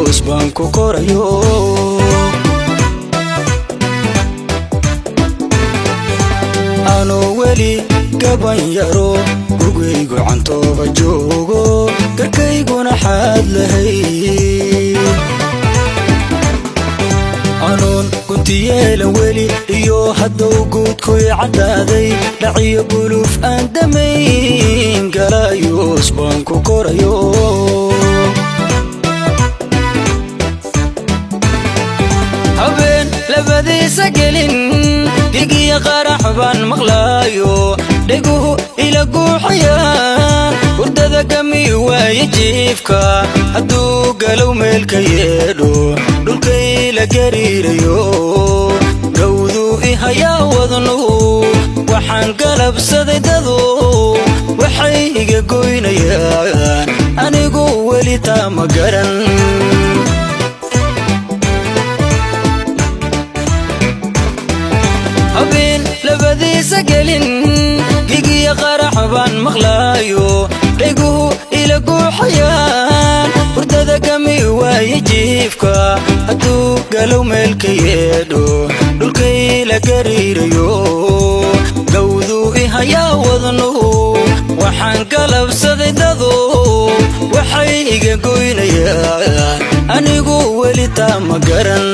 Galayuus baan ku korayo. Anoo weli gaban yaro, gugaygu cantooba joogo, garkayguna xaad lahay. Anoon guntiyeelan weli iyo haddow guudkuy caddaaday, dhaciyo guluuf aan damayn, galayuus baan ku korayo. Habeen labadiisa gelin gigiya qarax baan maqlaayo, dheguhu ila guuxayaan, hurdada gami waaye jiifka. Hadduu galow meelka yeedho, dhulkayla gariirayo, gawduu i hayaa wadnuhu. Waxaan galabsaday dadu waxay iga goynayaan, anigu weli taa ma garan. Habeen labadiisa gelin gigiya qarax baan maqlaayo, dheguhu ila guuxayaan, hurdada gami waaye jiifka. Hadduu galow meelka yeedho, dhulkayla gariirayo, gawduu i hayaa wadnuhu. Waxaan galabsaday dadu waxay iga goynayaan, anigu weli taa ma garan.